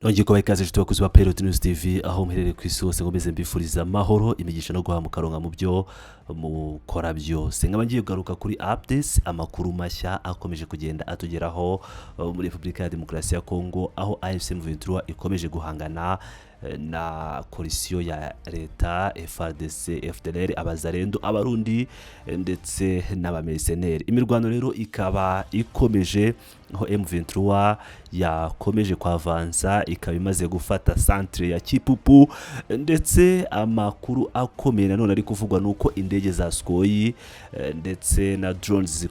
Nongeye kubaha ikaze inshuti bakuzi ba Pirate News TV aho muherereye ku isi hose, nkomeze mbifuriza amahoro, imigisha no guhaha mukaronka mu byo mukora byose. Nkaba ngiye kugaruka kuri updates, amakuru mashya akomeje kugenda atugeraho muri Repubulika ya Demokarasi ya Kongo, aho AFC M23 ikomeje guhangana na coalition ya leta, FARDC, FDLR, Abazalendo, Abarundi ndetse n'abamercenaires. Imirwano rero ikaba ikomeje, aho M23 yakomeje kwavansa, ikaba imaze gufata centre ya Kipupu. Ndetse amakuru akomeye nanone ari kuvugwa nuko indege za Sukhoi ndetse na drones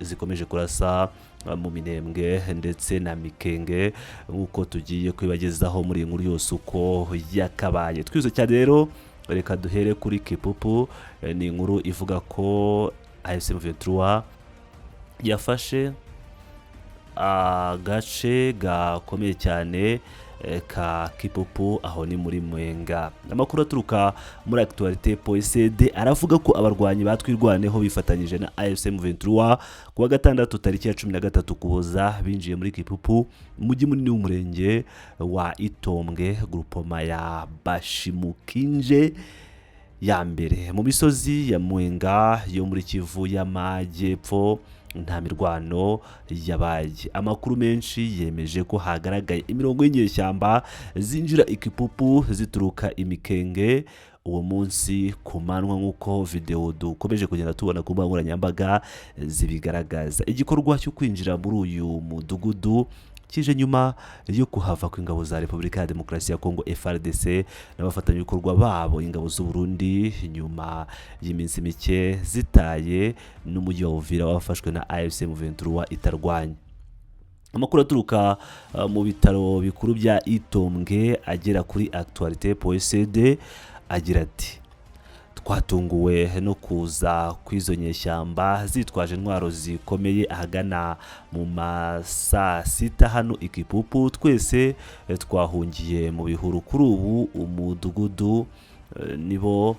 zikomeje kurasa mu Minembwe ndetse na Mikenge, nk'uko tugiye kubibagezaho muri iyi nkuru yose uko yakabaye. Twize cyane rero, reka duhere kuri Kipupu. Ni inkuru ivuga ko AFC M23 yafashe agace gakomeye cyane ka Kipupu, aho ni muri Mwenga. Amakuru aturuka muri actualité.cd aravuga ko abarwanyi batwirwaneho bifatanyije na AFC M23 kuwa gatandatu tariki ya 13 Ukuboza binjiye muri Kipupu, umujyi munini w'umurenge wa Itombwe, groupement ya Bashimukinje ya mbere, mu misozi ya Mwenga yo muri Kivu y'Amajyepfo. Nta mirwano yabaye. Amakuru menshi yemeje ko hagaragaye imirongo y'inyeshyamba zinjira Ikipupu zituruka Imikenge uwo munsi ku manywa, nk'uko videwo dukomeje kugenda tubona ku mbuga nkoranyambaga zibigaragaza. Igikorwa cyo kwinjira muri uyu mudugudu kije nyuma yo kuhava kw'ingabo za Repubulika ya Demokarasi ya Kongo, FARDC, n'abafatanyabikorwa babo, ingabo z'u Burundi, nyuma y'iminsi mike zitaye n'umujyi wa Uvira wafashwe na AFC M23 itarwanya. Amakuru aturuka mu bitaro bikuru bya Itombwe agera kuri actualité.cd agira ati: "Twatunguwe no kuza kw'izo nyeshyamba zitwaje intwaro zikomeye ahagana mu ma saa sita hano i Kipupu. Twese twahungiye mu bihuru. Kuri ubu umudugudu nibo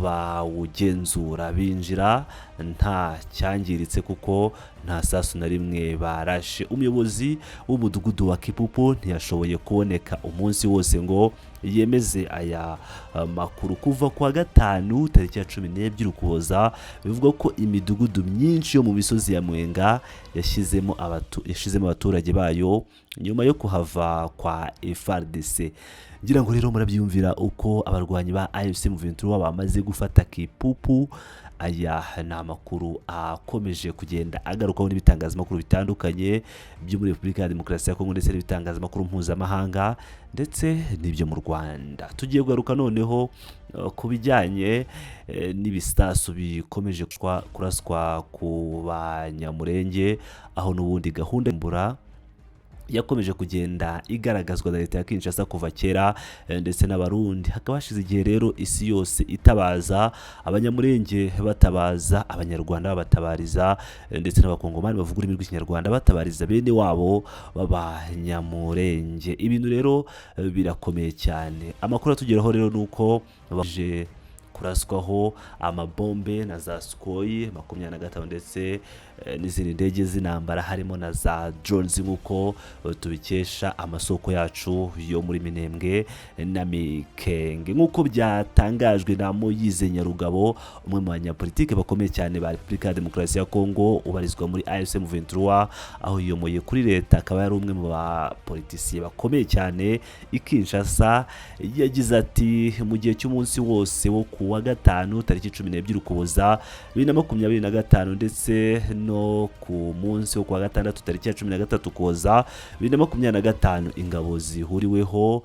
bawugenzura. Binjira nta cyangiritse kuko nta sasu na rimwe barashe." Umuyobozi w'umudugudu wa Kipupu ntiyashoboye kuboneka umunsi wose ngo yemeze aya makuru. Kuva ku wa gatanu tariki ya 12 Ukuboza, bivugwa ko imidugudu myinshi yo mu misozi ya Mwenga yashizemo abaturage bayo nyuma yo kuhava kwa FARDC. Ngira ngo rero murabyiyumvira uko abarwanyi ba AFC M23 bamaze gufata Kipupu. Aya ni amakuru akomeje kugenda agarukaho n'ibitangazamakuru bitandukanye byo muri Repubulika ya Demokarasi ya Kongo, ndetse n'ibitangazamakuru mpuzamahanga, ndetse n'ibyo mu Rwanda. Tugiye kugaruka noneho ku bijyanye n'ibisasu bikomeje kuraswa ku Banyamurenge, aho n'ubundi gahunda mbura yakomeje kugenda igaragazwa na leta ya Kinshasa kuva kera ndetse n'Abarundi. Hakaba hashize igihe rero isi yose itabaza Abanyamurenge, batabaza Abanyarwanda babatabariza, ndetse n'Abakongomani bavuga ururimi rw'Ikinyarwanda batabariza bene wabo b'Abanyamurenge. Ibintu rero birakomeye cyane. Amakuru atugeraho rero ni uko baje kuraswaho amabombe na za Sukhoi 25 ndetse n'izindi ndege z'intambara, harimo na za drones, nk'uko tubikesha amasoko yacu yo muri Minembwe na Mikenge. Nk'uko byatangajwe na Moyize Nyarugabo, umwe mu banyapolitike bakomeye cyane ba Repubulika ya Demokarasi ya Kongo ubarizwa muri AFC M23, aho yiyomoye kuri leta, akaba yari umwe mu bapolitisiye bakomeye cyane i Kinshasa, yagize ati: "Mu gihe cy'umunsi wose wo ku wa gatanu tariki 12 Ukuboza 2025 ndetse no ku munsi wo ku wa gatandatu tariki ya 13 Ukuboza 2025, ingabo zihuriweho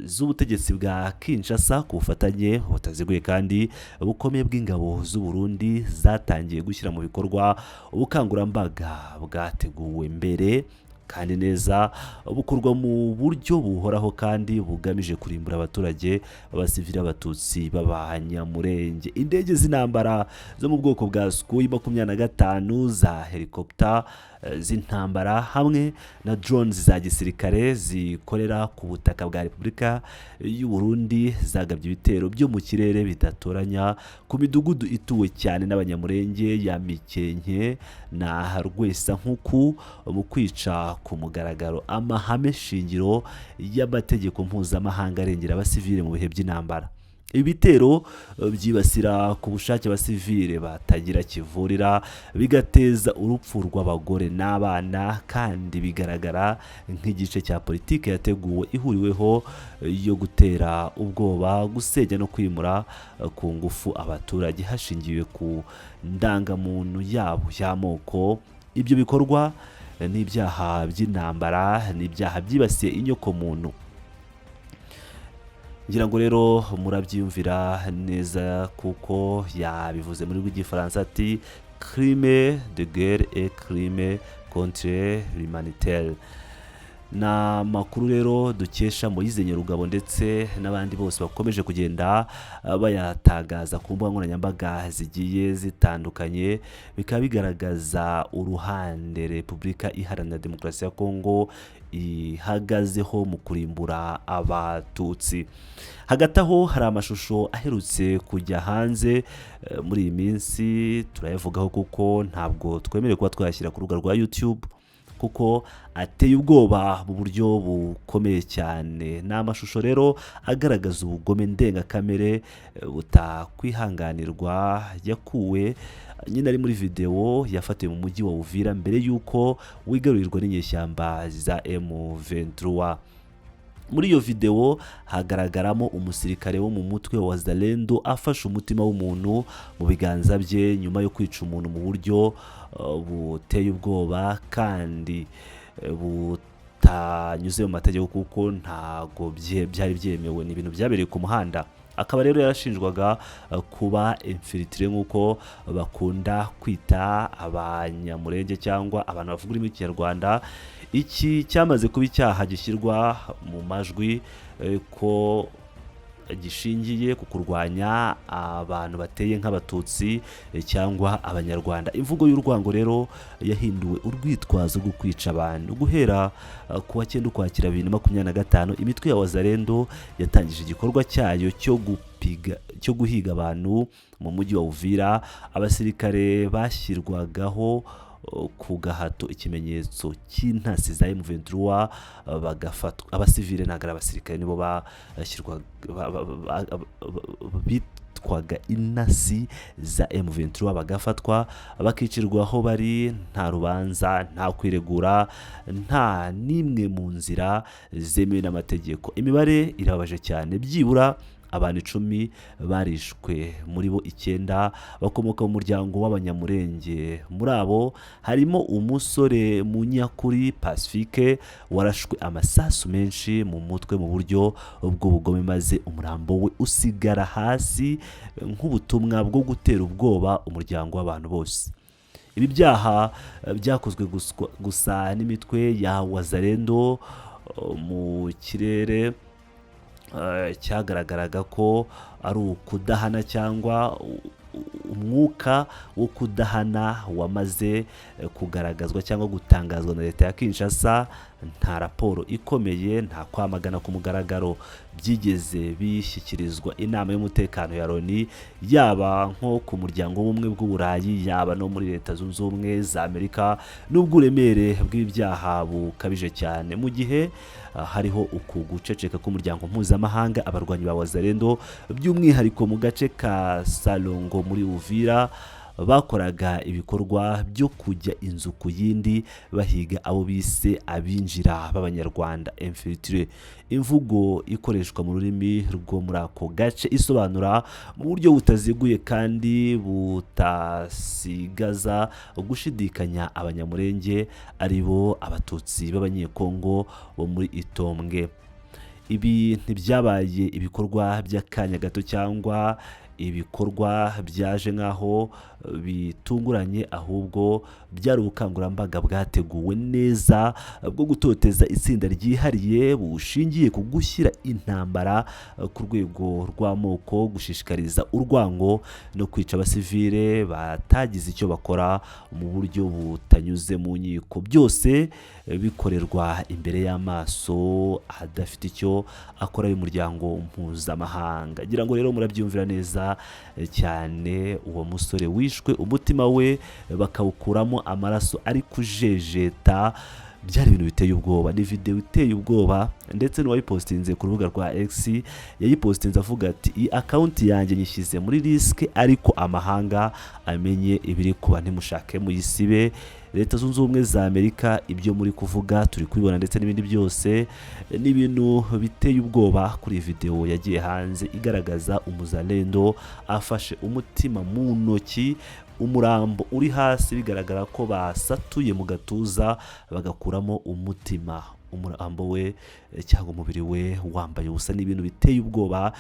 z'ubutegetsi bwa Kinshasa ku bufatanye butaziguye kandi bukomeye bw'ingabo z'u Burundi zatangiye gushyira mu bikorwa ubukangurambaga bwateguwe mbere kandi neza, bukorwa mu buryo buhoraho kandi bugamije kurimbura abaturage b'abasivili b'Abatutsi b'Abanyamurenge. Indege z'intambara zo mu bwoko bwa Sukhoi 25 za helicopter z'intambara hamwe na drones za gisirikare zikorera ku butaka bwa Repubulika y'u Burundi zagabye ibitero byo mu kirere bidatoranya ku midugudu ituwe cyane n'Abanyamurenge ya Mikenke na Rwesankuku, mu kwica ku mugaragaro amahame shingiro y'amategeko mpuzamahanga arengera abasivile mu bihe by'intambara. Ibitero byibasira ku bushake abasivile batagira kivurira, bigateza urupfu rw'abagore n'abana, kandi bigaragara nk'igice cya politiki yateguwe ihuriweho yo gutera ubwoba, gusenya no kwimura ku ngufu abaturage hashingiwe ku ndangamuntu yabo y'amoko. Ibyo bikorwa n'ibyaha by'intambara, n'ibyaha byibasiye inyokomuntu. Ngira ngo rero murabyiyumvira neza, kuko yabivuze muri rw'igifaransa ati "crime de guerre et crime contre l'humanité". Ni amakuru rero dukesha Moyize Nyarugabo ndetse n'abandi bose bakomeje kugenda bayatangaza ku mbuga nkoranyambaga zigiye zitandukanye, bikaba bigaragaza uruhande Repubulika Iharanira Demokarasi ya Kongo ihagazeho mu kurimbura Abatutsi. Hagati aho hari amashusho aherutse kujya hanze muri iyi minsi, turayavugaho kuko ntabwo twemerewe kuba twayashyira ku rubuga rwa YouTube, kuko ateye ubwoba mu buryo bukomeye cyane. Ni amashusho rero agaragaza ubugome ndengakamere butakwihanganirwa, yakuwe nyine ari muri videwo yafatiwe mu mujyi wa Uvira mbere y'uko wigarurirwa n'inyeshyamba za M23. Muri iyo videwo hagaragaramo umusirikare wo mu mutwe wa Wazalendo afashe umutima w'umuntu mu biganza bye nyuma yo kwica umuntu mu buryo buteye ubwoba kandi butanyuze mu mategeko, kuko ntago byari byemewe. Ni ibintu byabereye ku muhanda. Akaba rero yarashinjwaga kuba infiltré, nk'uko bakunda kwita Abanyamurenge cyangwa abantu bavuga ururimi rw'ikinyarwanda. Iki cyamaze kuba icyaha gishyirwa mu majwi ko gishingiye ku kurwanya abantu bateye nk'Abatutsi cyangwa Abanyarwanda. Imvugo y'urwango rero yahinduwe urwitwazo rwo kwica abantu. Guhera ku wa 9 Ukwakira 2025, imitwe ya Wazalendo yatangije igikorwa cyayo cyo gupiga, cyo guhiga abantu mu mujyi wa Uvira. Abasirikare bashyirwagaho ku gahato ikimenyetso cy'intasi za M23 bagafatwa. Abasivile, ntabwo ari abasirikare, nibo bashyirwa bitwaga intasi za M23, bagafatwa bakicirwa aho bari, nta rubanza, nta kwiregura, nta n'imwe mu nzira zemewe n'amategeko. Imibare irababaje cyane: byibura abantu 10 barishwe, muri bo icyenda bakomoka mu muryango w'Abanyamurenge. Muri abo harimo umusore Munyakuri Pacifique warashwe amasasu menshi mu mutwe mu buryo bw'ubugome, maze umurambo we usigara hasi nk'ubutumwa bwo gutera ubwoba umuryango w'abantu bose. Ibi byaha byakozwe gusa n'imitwe ya Wazalendo mu kirere cyagaragaraga ko ari ukudahana cyangwa umwuka wo kudahana wamaze kugaragazwa cyangwa gutangazwa na leta ya Kinshasa. Nta raporo ikomeye, nta kwamagana ku mugaragaro byigeze bishyikirizwa inama y'umutekano ya Loni, yaba nko ku Muryango w'Ubumwe bw'Uburayi, yaba no muri Leta Zunze Ubumwe za Amerika, n'ubwo uburemere bw'ibyaha bukabije cyane. Mu gihe hariho uku guceceka k'umuryango mpuzamahanga, abarwanyi ba Wazalendo, by'umwihariko mu gace ka Salongo muri Uvira, bakoraga ibikorwa byo kujya inzu ku yindi bahiga abo bise abinjira b'Abanyarwanda, infiltré, imvugo ikoreshwa mu rurimi rwo muri ako gace isobanura mu buryo butaziguye kandi butasigaza gushidikanya Abanyamurenge, ari bo Abatutsi b'Abanyekongo bo muri Itombwe. Ibi ntibyabaye ibikorwa by'akanya gato cyangwa Ibikorwa byaje nk'aho bitunguranye, ahubwo byari ubukangurambaga bwateguwe neza bwo gutoteza itsinda ryihariye, bushingiye ku gushyira intambara ku rwego rw'amoko, gushishikariza urwango no kwica abasivile batagize icyo bakora mu buryo butanyuze mu nkiko, byose bikorerwa imbere y'amaso adafite icyo akora y'umuryango mpuzamahanga. Ngira ngo rero murabyumvira neza cyane, uwo musore wishwe umutima we bakawukuramo amaraso ari kujejeta, byari ibintu biteye ubwoba. Ni videwo iteye ubwoba, ndetse n'uwayipostinze ku rubuga rwa X yayipostinze avuga ati: "Iyi account yanjye nyishyize muri risk, ariko amahanga amenye ibiri kuba, ntimushake muyisibe. Leta Zunze Ubumwe za Amerika, ibyo muri kuvuga turi kubibona", ndetse n'ibindi byose. Ni ibintu biteye ubwoba kuri iyi videwo yagiye hanze igaragaza umuzalendo afashe umutima mu ntoki, umurambo uri hasi, bigaragara ko basatuye mu gatuza bagakuramo umutima, umurambo we cyangwa umubiri we wambaye ubusa. Ni ibintu biteye ubwoba,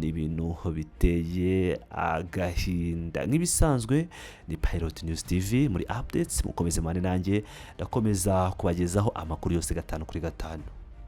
ni ibintu biteye agahinda. Nk'ibisanzwe ni Pilot News TV muri updates, mukomeze mubane nanjye, ndakomeza kubagezaho amakuru yose gatanu kuri gatanu.